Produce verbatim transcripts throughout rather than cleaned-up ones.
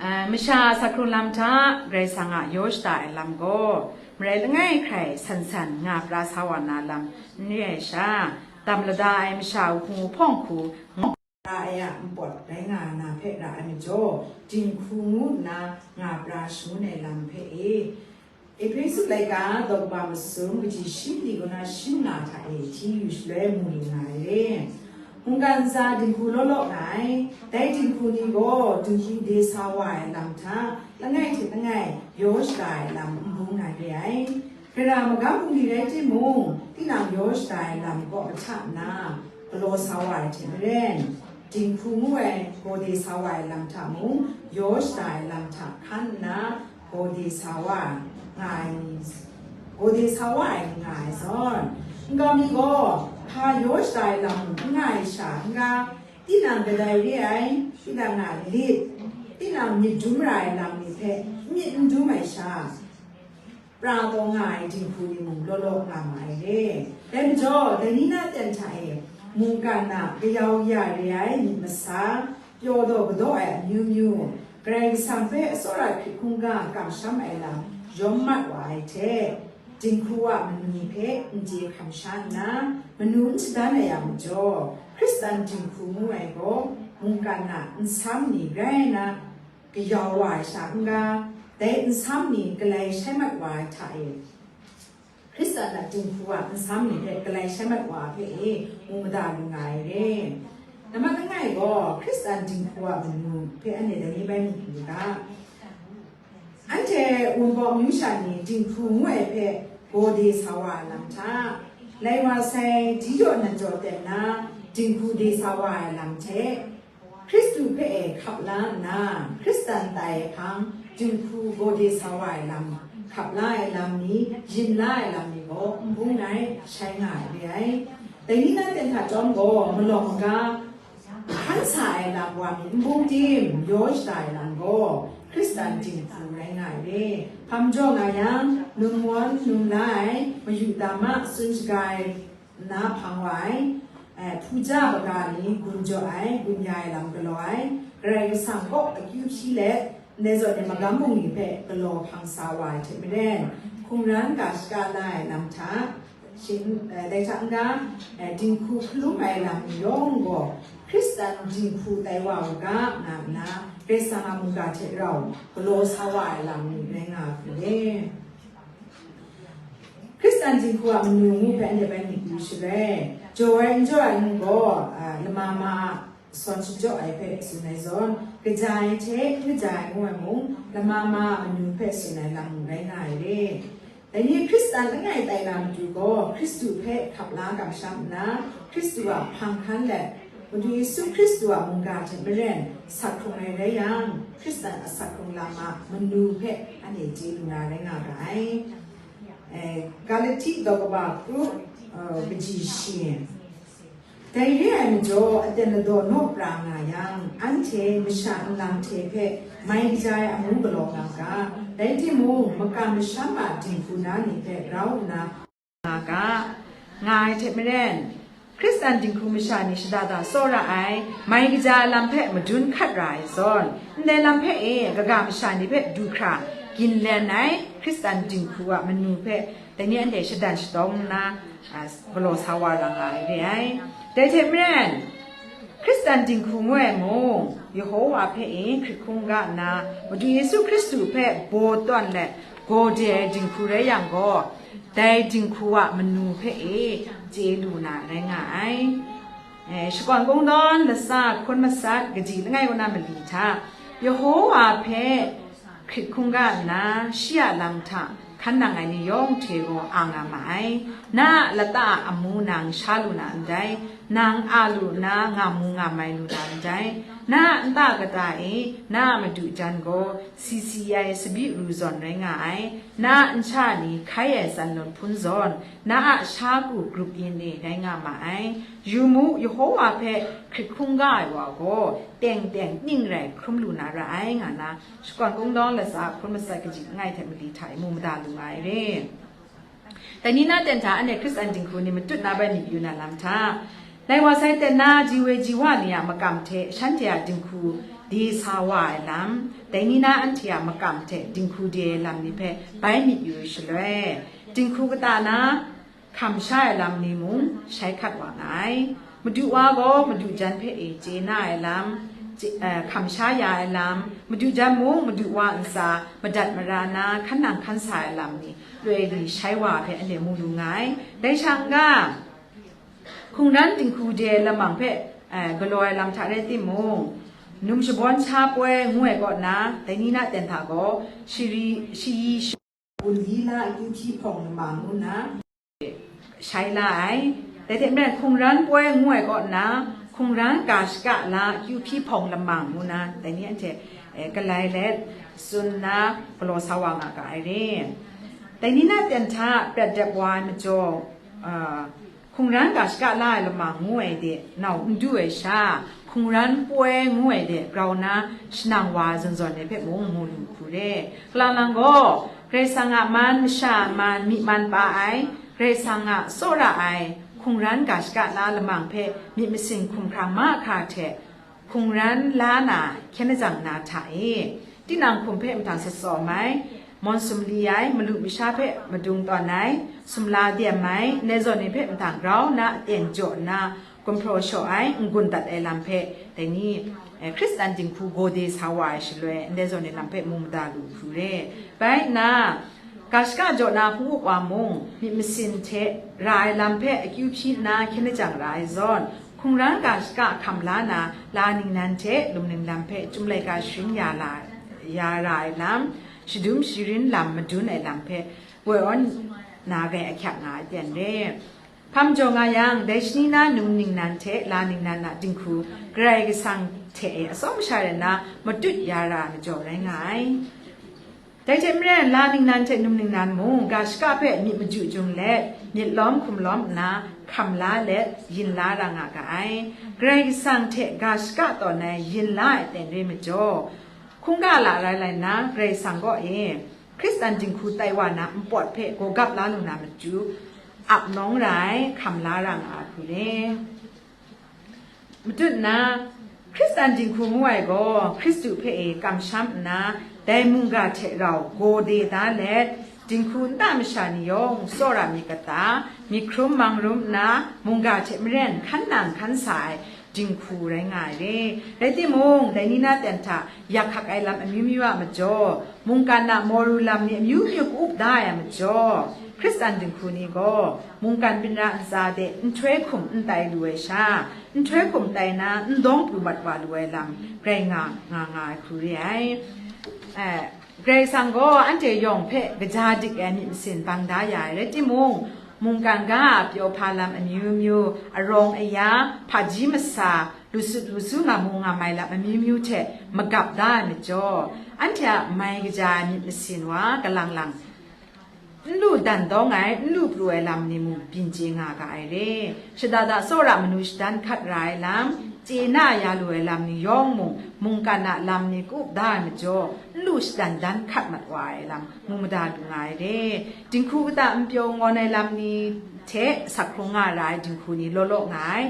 A, masha a sakhkrung lam hta Karai Kasang a yaw shada ai lam gaw, marai langai hkrai san san nga pra sa wa na lam n re ai sha, dam lada ai masha wuhpung wuhpawng hku, nga pra ai a npawt rai nga na hpe ra ai majaw, dinghku ngu nna nga pra shangun ai lam hpe e, Ehpesu laika daw kaba masum kaji shi mali kaw na shi manga hta e hti yu shaloi mu lu nga ai re. Mungkan ntsa dinghku law law nga ai, dai dinghku ni gaw dinghku de sa wa ai lam hta, langai hte langai yaw shada ai lam n bung nga re ai. Gara magam bungli rai timung, tinang yaw shada ai lam kaw mahta nna, galaw sa wa ai hte maren, dinghku ngu ai gaw de sa wa ai lam hta mung, yaw shada ai lam hta hkan nna, gaw de sa wa nga ai ni, gaw de sa wa ai ni nga ai zawn, nkau mi gaw hpa yaw shada ai lam mung n nga ai sha n-ga, tinang kadai re ai, tinang a lit, tinang myit dum ra ai lam ni hpe myit n dum ai sha, pra taw nga ai dinghku ni mung law law nga ma ai re. Dai majaw, dai ni na ten hta e, mungkan a kayau ya re ai myit masa, pyaw daw kadaw ai amyu myu, Karai Kasang hpe tsawra hkrit hkungga kamsham ai lam yawm mat wa ai hte, dinghku a manu hpe n chye hkam sha nna, manu n shadan ai a majaw, Hkristan dinghku ngu ai gaw, mungkan a nsam ni rai na, kayau wa ai sha n-ga, dai nsam ni galai shai mat wa ai hta e, Hkristan a dinghku a nsam ni hpe galai shai mat wa ai hpe e, mu mada lu nga ai re. Nambat langai gaw, Hkristan dinghku a manu hpe anhte dai ni bai mu lu ga. Anhte Wunpawng amyu sha ni dinghku ngu ai hpe gaw de sa wa ai lam hta, lai wa sai, di jaw nan jaw ten na, dinghku de sa wa ai lam hte, Hkristu hpe e hkap la nna, Hkristan tai ai hpang, dinghku gaw de sa wa ai lam, hkap la ai lam ni, yin la ai lam ni gaw n bung ai, shai nga ai re ai. Dai ni na ten hta chyawm gaw, malawng maga, hkan sa ai lam wa mi n bung tim, yaw shada ai lam gaw, Hkristan dinghku rai nga ai re. Hpa majaw nga yang, num wan, num la ai, mayu dama, tsun shaga ai, nna hpang wa ai, eh, hpuja baga ni gun jaw ai, gun ya ai lam galaw ai, Karai Kasang kaw akyu hpyi let, ndai zawn e magam bungli hpe galaw hpang sa wa ai hte maren, hkungran ga shaka la ai lam hta, shi-, eh, dai hta n-ga, eh, dinghku hkalum ai lam ni yawng gaw, Hkristan dinghku tai wa u ga, nga nna, Karai Kasang a mungga hte rau galaw sa wa ai lam ni rai nga hku le. Hkristan dinghku a manu ngu hpe anhte bai myit yu shaloi, jaw ai n jaw ai ngu gaw, a, lama ma a sawn shachyaw ai hpe tsun ai zawn, kaja ai hte n kaja ai ngu ai mung, lama ma a manu hpe tsun ai lam mung rai nga ai re. Dai ni Hkristan langai tai na matu gaw, Hkristu hpe hkap la kamsham nna, Hkristu a hpang hkan let, Madu Yesu Hkristu a mungga hte maren sak hkrung ai rai yang, Hkristan a sak hkrung lam a manu hpe anhte chye lu na rai nga ga ai. Eh, Galati daw kaba kru, eh, kaji shi. Dai re ai majaw, aten ladaw naw pra nga yang, anhte masha nlang hte hpe mai kaja ai amu galaw nga ga, rai timung, makam masham a dinghku na ni hpe grau nna nga ga, nga ai hte maren, Hkristan dinghku masha ni shada da tsawra ai, mai kaja ai lam hpe madun hkat ra ai zawn, ndai lam hpe e kaga masha ni hpe du hkra ginlen ai Hkristan dinghku a manu hpe dai ni anhte shadan shatawng nna, a, galaw sa wa ra nga ai re ai. Dai hte maren, Hkristan dinghku ngu ai mung, Yehowa hpe e hkrit hkungga nna, Madu Yesu Hkristu hpe baw tawn let gaw de ai dinghku rai yang gaw, dai dinghku a manu hpe e chye lu na rai nga ai. Eh, Shakawn Kungdawn latsa hkun matsat kaji langai kaw na mali hta, Yehowa hpe hkrit hkungga nna, shi a lam hta hkan nang ai ni yawng hte gaw a nga ma ai. Na a lata a amu nang sha lu na ndai, nang a lu nna nga mu nga mai lu na ndai. Na a nta kata e na a madu jan gaw, C C I sabi ru zawn rai nga ai. Na a nsa ni hkai ai tsan lawn hpun zawn, na a sha ku grup yin e rai nga ma ai. Yu mu, Yehowa hpe hkrit hkungga ai wa gaw, teng teng ning rai hkrum lu na ra ai, nga na, Shakawn Kungdawn latsa hkun matsat kaji langai hte mali hta e mu mada lu nga ai re. Dai ni na ten hta, anhte Hkristan dinghku ni matut na bai myit yu na lam hta, lai wa sai ten na, ji woi ji wa ni a makam hte shanhte a dinghku de sa wa ai lam, dai ni na anhte a makam hte dinghku de ai lam ni hpe bai myit yu ai shaloi, dinghku kata na hkam sha ai lam ni mung shai hkat wa nga ai. Madu wa gaw madu jan hpe e chye na ai lam, chye- eh, hkam sha ya ai lam, madu jan mung madu wa ntsa madat mara na hkan nang hkan sa ai lam ni loi li shai wa hpe anhte mu lu nga ai. Dai sha n-ga, hkungran dinghku de lamang hpe, eh, galaw ai lam hta rai timung, num shabawn sha poi ngu ai kaw na, dai ni na ten hta gaw, shari, shayi, sh- Unli la akyu hpyi hpawng lama ngu na, shai la ai. Dai hte maren hkungran poi ngu ai kaw na, hkungran ga shaka la akyu hpyi hpawng lama ngu na, dai ni anhte, eh, galai let, tsun na, galaw sa wa nga ga ai re. Dai ni na ten hta prat dep wa ai majaw, ah, hkungran ga shaka la ai lama ngu ai de, nau n du ai sha, hkungran poi ngu ai de, grau na shanang wa zawn zawn ai hpe mung mu lu hku re. Kalang lang gaw, Karai Kasang a man, masha a man, myi man pa ai, Karai Kasang a tsawra ai, hkungran ga shaka la lamang hpe myit masin hkumhkrang mahkra hte, hkungran la na hkyen lajang na hta e, tinang hkum hpe mahtang sat sawm ai, mawn sumli ai, malu masha hpe madung tawn ai, sumla dem ai, ndai zawn ni hpe mahtang grau na aten jaw nna, gumhpraw shaw ai, n-gun dat ai lam hpe, dai ni, eh, Hkristan dinghku gawde sa wa ai shaloi, ndai zawn ni lam hpe mu mada lu hku re. Bai nna, ga shaka jaw na hpung up wa mung, myit masin hte ra ai lam hpe akyu hpyi nna hkyen lajang ra ai zawn, hkungran ga shaka hkam la na, la ningnan hte lum ninglan hpe chyum laika sharin ya la, ya ra ai lam, shadum sharin lam madun ai lam hpe, woi awn na rai ahkyak nga ai ten re. Hpa majaw nga yang, dai shani na num ningnan hte la ningnan a dinghku, Karai Kasang hte e atsawm masha rai nna matut ya ra ai majaw rai nga ai. Dai hte maren, la ningnan hte num ningnan mung, ga shaka hpe myit maju jung let, myit lawm hkum lawm nna, hkam la let, yin la ra nga ga ai. Karai Kasang hte ga shaka tawn ai yin la ai ten re majaw, hkungga la rai lai nna, Karai Kasang kaw e, Hkristan dinghku tai wa na npawt hpe gawgap la lu na matu, ap nawng rai, hkam la ra nga ai hku re. Matut na, Hkristan dinghku ngu ai gaw Hkristu hpe e kamsham nna, dai mungga hte rau gaw de da let, dinghku nta masha ni yawng tsawra myit kata, myit hkrum mang rum nna, mungga hte maren hkan nang hkan sa ai dinghku rai nga ai re. Rai timung, dai ni na ten hta yak hkak ai lam amyu myu a majaw, mungkan a maw ru lam ni amyu myu ka-up da ai a majaw, Hkristan dinghku ni gaw mungkan byin ra ntsa de nhtoi hkum n tai lu ai sha, nhtoi hkum tai na n dawng pru mat wa lu ai lam rai nga, nga, nga ai hku re ai. Eh, Karai Kasang gaw anhte yawng hpe kaja dik ai myit masin bang da ya ai rai timung, mungkan ga a pyaw hpa lam amyu myu, arawng aya, hpaji masa, lusut lusu nga mu nga mai lam amyu myu hte magap da ai majaw, anhte a mai kaja ai myit masin wa kalang lang, n lu dan dawng ai, n lu pru ai lam ni mung byin chye nga ga ai re. Shada da tsawra manu shadan hkat ra ai lam, chye na ya lu ai lam ni yawng mung, mungkan a lam ni ka-up da ai majaw, n lu shadan dan hkat mat wa ai lam, mu mada lu nga ai re. Dinghku kata n pyaw ngawn ai lam ni hte sak hkrung nga ra ai dinghku ni law law nga ai.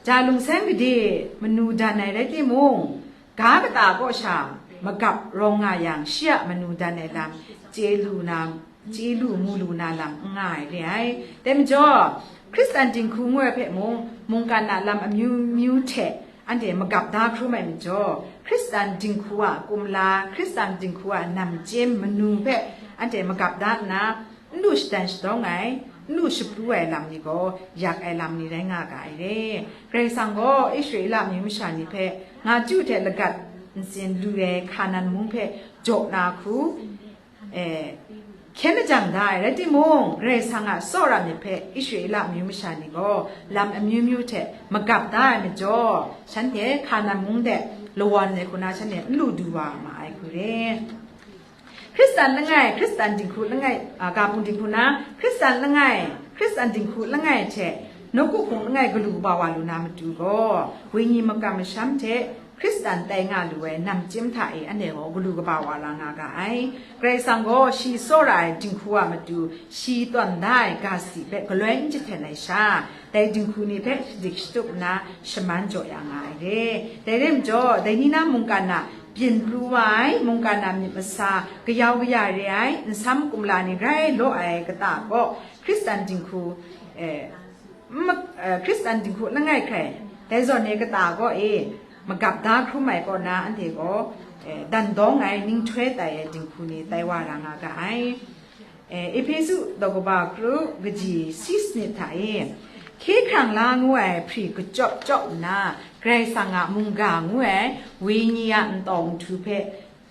Ja lungsen gade manu dan ai rai timung, ga kata kaw sha magap rawng nga yang, shi a manu dan ai lam chye lu na, chye lu mu lu na lam n nga ai re ai. Dai majaw, Hkristan dinghku ngu ai hpe mung, mungkan a lam amyu myu hte anhte magap da hkrum ai majaw, Hkristan dinghku a kumla, Hkristan dinghku a namchyem manu hpe anhte magap da nna, n lu shadan shadawng ai, n lu shapru ai lam ni gaw, yak ai lam ni rai nga ga ai re. Karai Kasang gaw Israela amyu masha ni hpe, nga chyu hte lagat ntsin lu ai Hkanan mung hpe jaw na hku, eh, hkyen lajang da ai rai timung, Karai Kasang a tsawra myit hpe Israela amyu masha ni gaw lam amyu myu hte magap da ai majaw, shanhte Hkanan mung de lawan ai hku na shanhte n lu du wa ma ai hku re. Hkristan langai, Hkristan dinghku langai, a, ga hpung dinghku na, Hkristan langai, Hkristan dinghku langai hte, nawku hpung langai galu kaba wa lu na matu gaw, wenyi makam masham hte, Hkristan tai nga lu ai namchyim hta e anhte gaw galu kaba wa la nga ga ai. Karai Kasang gaw shi tsawra ai dinghku a matu shi tawn da ai ga si hpe galoi n jahten ai sha, dai dinghku ni hpe shadik shatup nna shaman jaw ya nga ai re. Dai rai majaw, dai ni na mungkan a byin pru wa ai, mungkan a myit masa kayau kaya re ai, nsam kumla ni rai law ai kata gaw Hkristan dinghku, eh, n ma-, eh, Hkristan dinghku langai hkrai dai zawn e kata gaw e, magap da hkrum ai kaw na anhte gaw, eh, dan dawng ai, ninghtoi tai ai dinghku ni tai wa ra nga ga ai. Eh, Ehpesu daw kaba kru kaji si sanit hta e, hkye hkrang la ngu ai hpri kachyawp chyawp nna, Karai Kasang a mungga ngu ai wenyi a ntawng nhtu hpe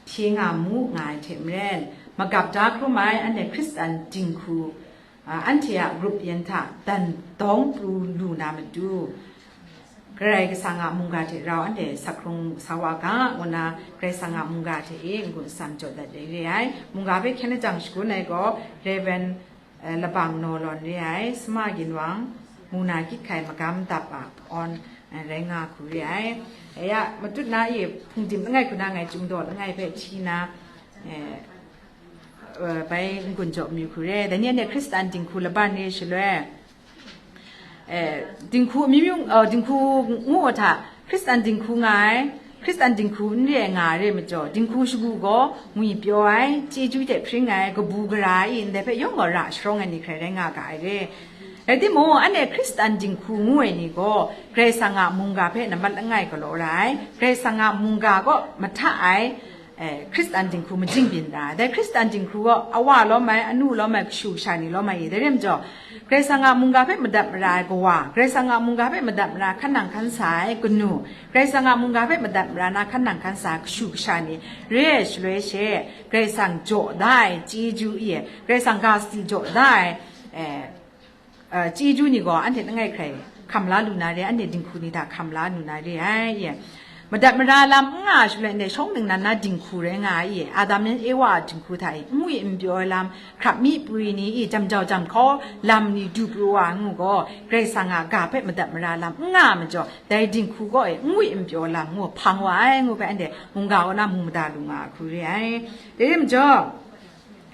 hpye nga mu nga ai hte maren, magap da hkrum ai anhte Hkristan dinghku, a, anhte a grup yan hta dan dawng pru lu na matu, Karai Kasang a mungga hte rau anhte sak hkrung sa wa ga, ngu na Karai Kasang a mungga hte e n-gun sam jaw dat ai re ai. Mungga hpe hkyen lajang shagun ai gaw Rev. Eh, Labang Naw Lawn re ai, Sama Ginwang, Muna Kyit Hkai Magam Dap a Awn, eh, rai nga hku re ai. Eh, ya, matut na e, hpungdim langai hku na ngai Chyum Daw langai hpe hti na, eh, eh, bai n-gun jaw mayu hku re. Dai ni anhte Hkristan dinghku laban re shaloi, eh, dinghku amyu myu, eh, dinghku ngu hta, Hkristan dinghku nga ai, Hkristan dinghku n re ai nga ai re majaw, dinghku shagu gaw ngwi pyaw ai, chyeju hte hpring ai, kabu gara ai, ndai hpe yawng gaw ra sharawng ai ni hkrai rai nga ga ai re. Rai timung, anhte Hkristan dinghku ngu ai ni gaw, Karai Kasang a mungga hpe nambat langai galaw ra ai, Karai Kasang a mungga kaw mahta ai, eh, Hkristan dinghku majing byin ra ai. Dai Hkristan dinghku gaw awa lawm ai, anu lawm ai, kashu kasha ni lawm ai, dai rai majaw, Karai Kasang a mungga hpe madat mara ai kawa, Karai Kasang a mungga hpe madat mara hkan nang hkan sa ai kanu, Karai Kasang a mungga hpe madat mara na hkan nang hkan sa ai kashu kasha ni re ai shaloi she, Karai Kasang jaw da ai chyeju e, Karai Kasang ga sadi jaw da ai, eh, eh, chyeju ni gaw anhte langai hkrai hkam la lu na re, anhte dinghku ni hta hkam la lu na re ai, ye. Madat mara lam n nga ai shaloi, anhte shawng ningnan na dinghku rai nga ai, ye. Adam yan Ewa a dinghku hta e, n wi n pyaw ai lam, hkrap mi pwi ni e, jam jau jam hkau lam ni du pru wa ai ngu gaw, Karai Kasang a ga hpe madat mara lam n nga ai majaw, dai dinghku gaw e, n wi n pyaw lam ngu hpang wa ai ngu hpe, anhte mungga kaw na mu mada lu nga ai hku re ai. Dai rai majaw,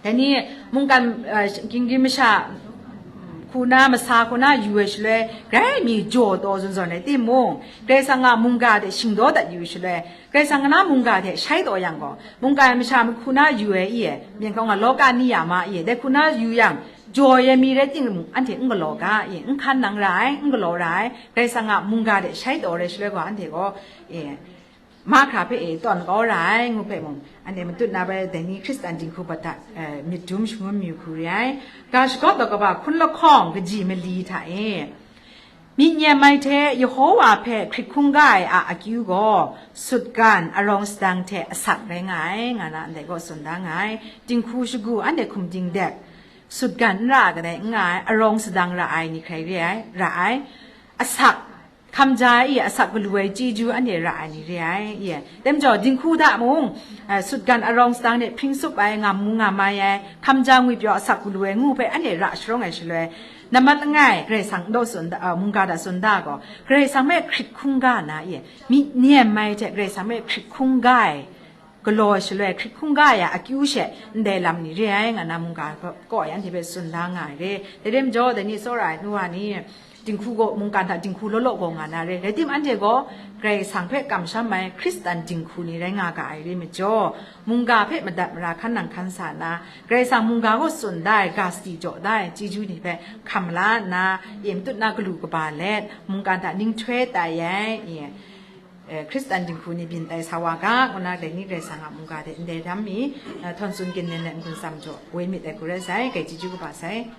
dai ni mungkan, eh, gingri masha hku na, masa hku na yu ai shaloi, grai mi jaw taw zawn zawn rai timung, Karai Kasang a mungga hte shingdaw dat yu shaloi, Karai Kasang na mungga hte shai taw yang gaw, mungkan masha hku na yu ai i e, myen hkawng a lawka ni ya ma i e, dai hku na yu yang, jaw ai mi rai timung, anhte n galaw ga i e, n hkan nang ra ai, n galaw ra ai, Karai Kasang a mungga hte shai taw rai shaloi gaw, anhte gaw, e, mahkra hpe e tawn kau ra ai ngu hpe mung, anhte matut na bai dai ni Hkristan dinghku bat hta, eh, myit dum shangun mayu hku re ai. Ga shagawp daw kaba hkun lahkawng kaji mali hta e, myit nyem ai hte Yehowa hpe hkrit hkungga ai a akyu gaw, sutgan, arawng sadang hte asak rai nga ai, nga na ndai gaw tsun da nga ai. Dinghku shagu anhte hkum dingdek, sutgan n ra ai kadai n nga ai, arawng sadang ra ai ni hkrai re ai, ra ai. Asak, hkamja i asak galu ai chyeju anhte ra ai ni re ai, ye. Dai majaw, dinghku hta mung, eh, sutgan arawng sadang hte hpring sup ai, ngam mu ngam mai ai, hkamja ngwipyaw asak galu ai ngu hpe anhte ra sharawng ai shaloi, nambat langai Karai Kasang ndaw tsun da, ah, mungga hta tsun da gaw, Karai Kasang hpe hkrit hkungga na, ye, myit nyem ai hte Karai Kasang hpe hkrit hkungga ai, galaw ai shaloi, hkrit hkungga ai a akyu she ndai lam ni re ai, nga na mungga kaw, kaw e anhte hpe tsun da nga ai re. Dai rai majaw, dai ni tsawra ai nu wa ni, dinghku gaw, mungkan hta dinghku law law gaw nga na re. Rai tim, anhte gaw Karai Kasang hpe kamsham ai Hkristan dinghku ni rai nga ga ai re majaw, mungga hpe madat mara hkan nang hkan sa na, Karai Kasang mungga gaw tsun da ai, ga sadi jaw da ai chyeju ni hpe hkam la nna, e matut na galu kaba let, mungkan hta ninghtoi tai ai, e, eh, Hkristan dinghku ni byin tai sa wa ga, ngu na dai ni Karai Kasang a mungga hte ndai ram mi, eh, htawn tsun ginlen let n-gun tsam jaw, woi myit ai hku rai sai, grai chyeju kaba sai.